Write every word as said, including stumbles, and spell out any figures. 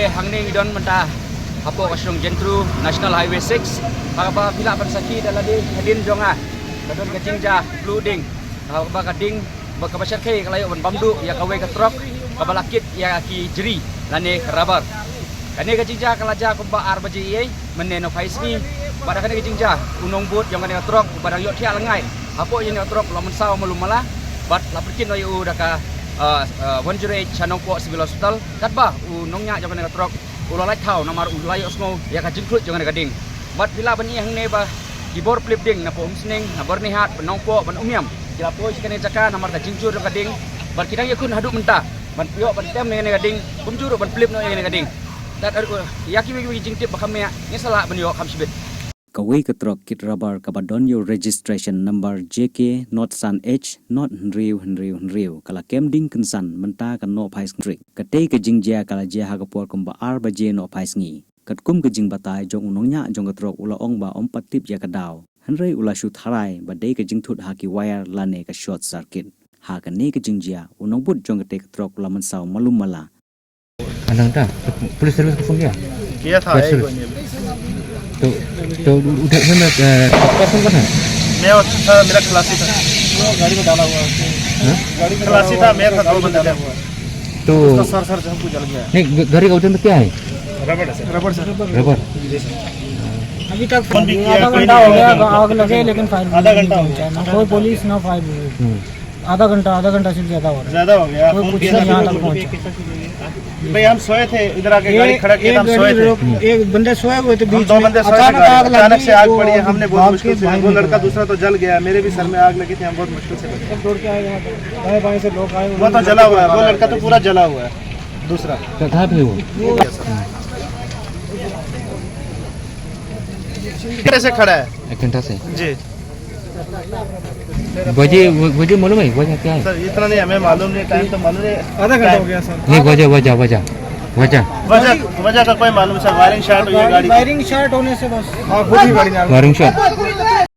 Hangne ngi don mynta hapoh ka shnong Jentru, National Highway six. Haba phi lah ban sakhi da lade hadien jong nga, ka don ka jingjia plu ding. Haba ka ding ba kaba shyrkhei ka la ïoh ban bam duh ïa kawei ka trok kaba la kit ïa ki jri lane ka rubber. Kane ka jingjia ka la jia kumba ar baje ïa mynne nohphai sngi. Bad kane ka jingjia u nongbud jong kane ka trok uba dang ïoh thiah lyngngai hapoh ïa kane ka trok u la mynsaw malu mala bad la pyrkit noh ïa u da ka, uh, uh, one zero eight sha Nongpoh Civil Hospital. Katba u nongñiah jong kane ka trok u la lait thaw namar u la ïohsngew ïa ka jingkhluit jong kane ka ding. Bad phi lah ban i hangne ba ki bor phlip ding na Umsning, na Byrnihat, na Nongpoh, na Umiam ki la poi sha kane ka jaka namar ka jingshur jong ka ding. Bad ki dang ïakhun haduh mynta ban ïoh ban tem ïa kane ka ding, kumjuh ruh ban phlip noh ïa kane ka ding. Tad, uh, ïa kiwei kiwei ki jingtip ba kham ïa ngi sa lah ban ïoh kham shibit. Kawei ka trok kit rubber kaba don ïa u registration number J K not san H not hynriew hynriew hynriew ka la kem ding kynsan mynta ka nohphai sngi. Katei ka jingjia ka la jia ha ka por kumba ar baje nohphai sngi. Katkum ka jingbatai jong u nongñiah jong ka trok u la ong ba um pat tip ïa ka daw, hynrei u la shu tharai ba dei ka jingthut ha ki wire lane ka short circuit. Ha kane ka jingjia u nongbud jong katei ka trok u la mynsaw malu mala. आधा घंटा? तो पुलिस सर्विस को फोन किया? किया था, फायर सर्विस? तो, तो उधर से मैं, अ, आपका कौन कौन है? मैं और था, मेरा खलासी था। गाड़ी में डाला हुआ है। हाँ? गाड़ी में खलासी डाला था, हुआ है, मैं था, दो बंदे थे। तो उसका सर, सर हमको जल गया। नहीं, ग-, गाड़ी का वजन तो क्या है? रबड़ है सर। रबड़ सर। रबड़? जी सर। अभी तक फोन भी किया, आधा घंटा हो गया, आग लगे, लेकिन फायर ब्रिगेड नहीं पहुंचा। ना कोई पुलिस, ना फायर ब्रिगेड। हम्म। आधा घंटा, आधा घंटा से ज्यादा हो रहा है। ज्यादा हो गया, कोई फोन कुछ किया नहीं, था। यहाँ तक पहुंचा। भाई, हम सोए थे, इधर आके गाड़ी खड़ा किया था, हम सोए थे। एक बंदे सोए हुए थे, हम बीच दो में बंदे सोए थे, अचानक आग लगी, अचानक से आग पड़ी है, हमने बहुत मुश्किल से, वो लड़का दूसरा तो जल गया, मेरे भी सर में आग लगी थी, हम बहुत मुश्किल से बचे। सब दौड़ के आए यहाँ पे, दाएं बाएं से लोग आए, वो तो जला हुआ है, वो लड़का तो पूरा जला हुआ है, दूसरा। कहाँ पे वो? कैसे खड़ा है? एक घंटा से? जी। वजह, वजह मालूम है? वजह क्या है? सर, इतना नहीं, हमें मालूम नहीं, टाइम तो मालूम नहीं। आधा घंटा हो गया, सर। नहीं, वजह, वजह, वजह, वजह। वजह, वजह का कोई मालूम, सर, वायरिंग शॉर्ट हुई है गाड़ी की। वायरिंग शॉर्ट होने से बस। हाँ, खुद ही गाड़ी जल गई। वायरिंग शॉर्ट।